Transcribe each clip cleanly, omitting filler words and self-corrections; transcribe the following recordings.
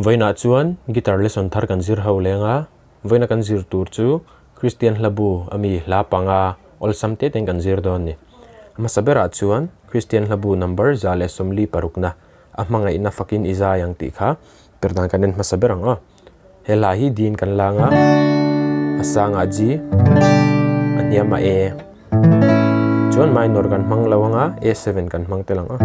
Vawiinah chuan guitar lesson thar kan zir ho leng a, vawiina kan zir tur chu Kristian hla bu ami hla panga awlsam te ten kan zir dawn a ni. A hmasa berah chuan Kristian hla bu number 146na a hmangaihna fakin i zai ang tih kha per dan kan en hmasa ber ang aw. He hla hi din kan lang a, a sangah G, a hniamah A. Chuan minor kan hmang lo anga A7 kan hmang tel ang a.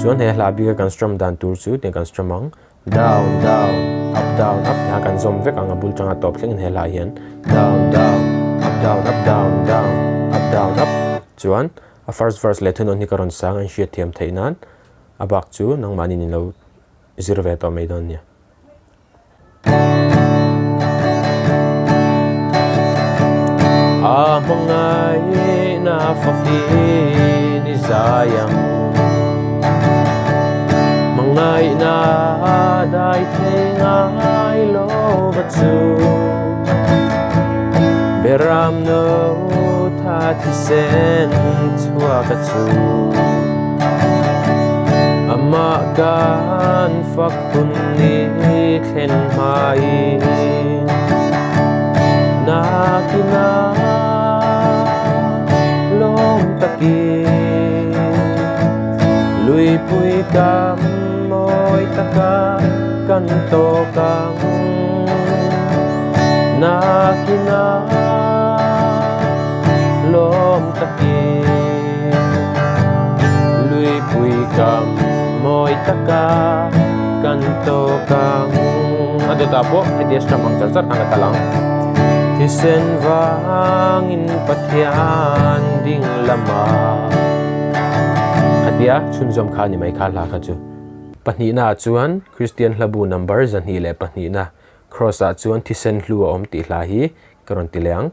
Chuan he hla bika kan strum dan tur chu tiang kan strum ang. Down, down, up, down, up tiha kan zawm vek ang a bul tanga tawp thlengin he hla hian down, down, up, down, up, down, down, up, down, up. Chuan a first verse leh thunawn hi ka rawn sang a inhriat thiam theih nan a bak chu nangmahni in lo zir ve tawh mai dawn nia. A hmangaihna fakin i zai ang. Hmangaihna dai thei ngai lo va chu. Beram no tha thisen chhuak a chu. Amah kan fak hun ni thlen hmain nakina lawm takin luipui kam mawi taka kan tawk ang nakina lawm takin luipui kam mawi taka kan tawk ang. A dawtah pawh heti a strum ang char char khan a kal ang. Thisen vangin Pathian ding lamah khatia chhunzawm kha a ni mai kha hla kha chu. Pahnihnaah chuan Kristian hlabu number 202na Cross-ah chuan thisen hlu a awm tih hla hi ka rawn ti leh ang.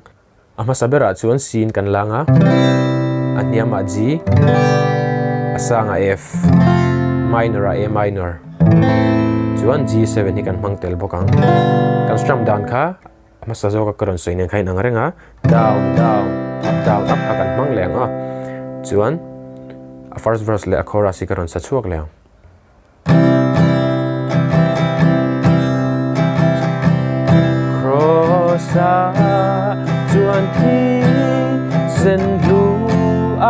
A hmasa berah chuan C-in kan lang a, a hniamah G, a sangah F, minor-ah A minor, chuan G7 hi kan hmang tel bawk ang. Kan strum dan kha a hmasa zawka ka rawn sawi nen kha inang reng a, down, down, up, down, up kha kan hmang leh ang a, chuan a first verse leh a chorus hi ka rawn sa chhuak leh ang. Cross-ah chuan thisen hlu a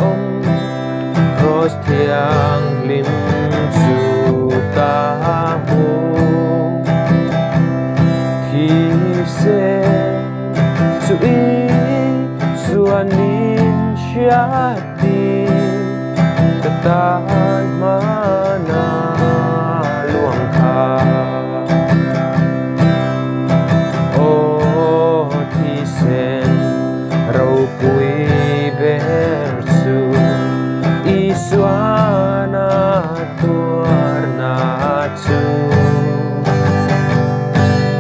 awm, Cross thianghlim chu ka hmu. Thisen chu Isuan min hriat. Ka tan hmana luang kha Aw thisen ropui ber chu Isuana tuarna chu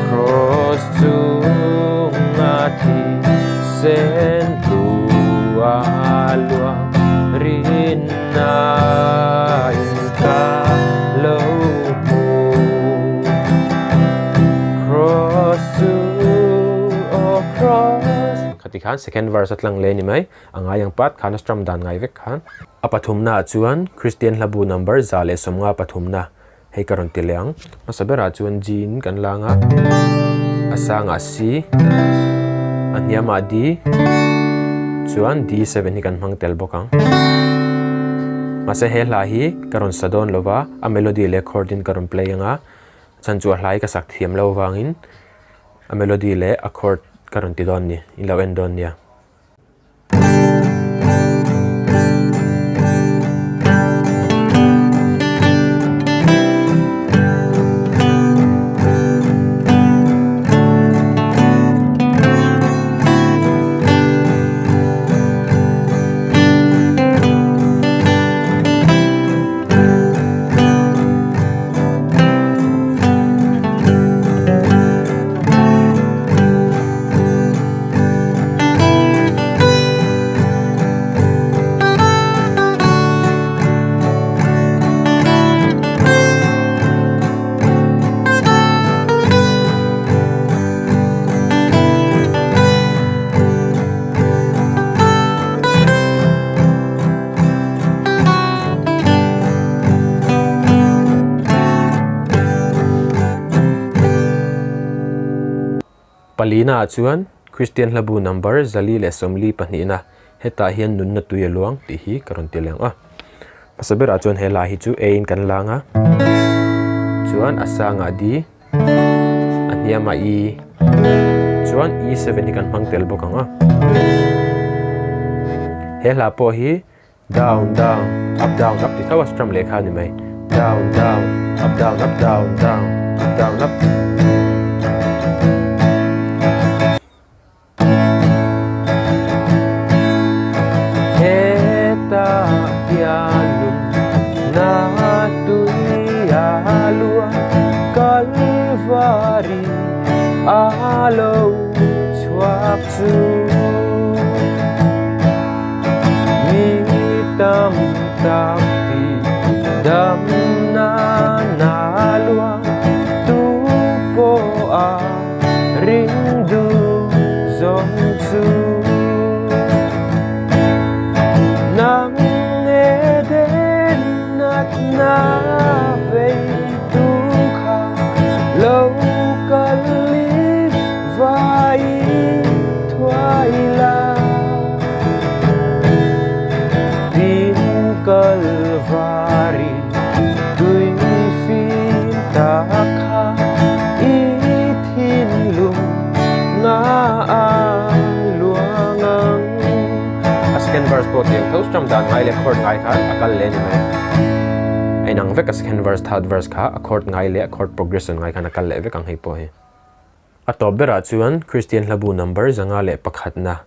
Cross chunga thisen hlua luang rinna in ka lo hmu. Cross chu aw cross. Khati khan second verse a tlang leh ni mai, a ngai ang pat khan a strum dan ngai vek khan. A pathumna ah chuan Kristian hlabu number 153 pathumna hei ka rawn ti leh ang. Hmasa berah chuan G in kan lang a, a sangah C, a hniamah D, chuan D7 hi kan hmang tel bawk ang. Mahse he hla hi ka rawn sa dawn lo va, a melody leh chord in ka rawn play ang a, chhan chu a hla hi ka sak thiam lo vangin a melody leh a chord ka rawn ti dawn a ni, in lo en dawn nia. Palina ah chuan Kristian hlabu number 420 na hetah hian nunna tui a luang tih hi ka rawn ti leng a. Hmasa berah chuan he lai hi chu A in kan lang a, chuan a sangah D, a hniamah E, chuan E7 hi kan hmang tel bawk ang a. He hla pawh hi down down up down up ti tho a strum leh kha a ni mai. Down down up down up down down up down up. Hetah hian nunna tui a luang Kalvari a lo chhuak chu Mi tam tak tih damna na luang tu pawh a Ring duh zawng chu nang Eden natna vei tu kha lo kal i vai thuai la. Tin Kalvari tui fim tak kha i thinlung nga a luang ang. A second verse pawh tiang tho strum dan ngai leh chord ngai khan a kal leh a ni mai. A inang vek a second verse third verse kha a chord ngai leh a chord progression ngai khan a kal leh vek ang hei pawh hi. A tawp berah chuan Kristian hlabu number 501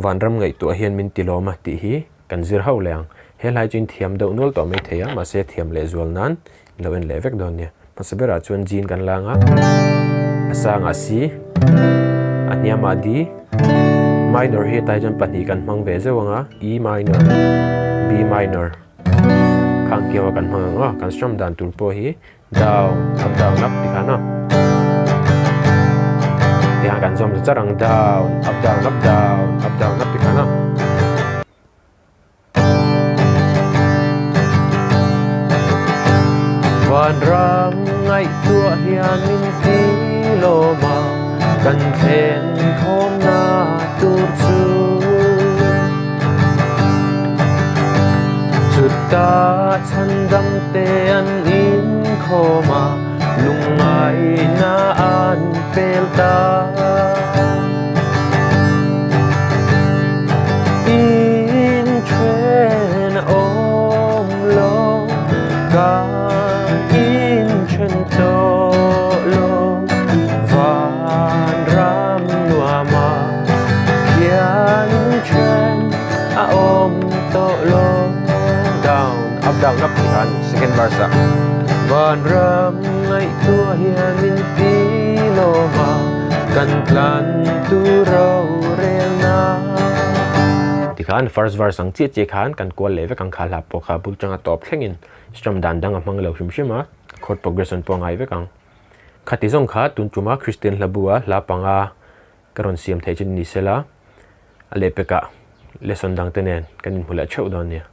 Vanram ngaihtuah hian min ti lawm a tih hi kan zir hauh leh ang. He hlai chu in thiam deuh nual tawh mai thei a, mahse thiam leh zual nan in lo en leh vek dawn nia. Hmasa berah chuan G in kan lang a, a sangah C, a hniamah D, minor hi hetah hi chuan pahnih kan hmang ve zeuh ang a, E minor, B minor, khang kiau a kan hmang ang a, kan strum dan tur pawh hi Down, up down up ti khan a. Ti khan kan zawm ta char ang down, up down up down, up down up ti khan a. Vanram ngaihtuah hian min ti lawm a, kan thlen khawmna tur chu. Chutah chhandam te an inkhawm a, lungngaihna an pel ta. Inthen a awm lo, kan inthen tawh lo, vanram nuam a khian inthen a awm tawh lo. Down, up down up tih khan second verse ah Vanram ngaihtuah hian min ti lawm a, kan tlan tur rorelna. Ti khan first verse ang chiah chiah khan kan kual leh vek ang kha hla pawh kha bul tanga tawp thlengin strum dan dang a hmang lo hrim hrim a, chord progression pawh a ngai vek ang. Khati zawng kha tun tuma Kristian hla bu a hla panga ka rawn siam theih chu ni sela a lehpekah lesson dangte nen kan inhmu leh theuh dawn nia.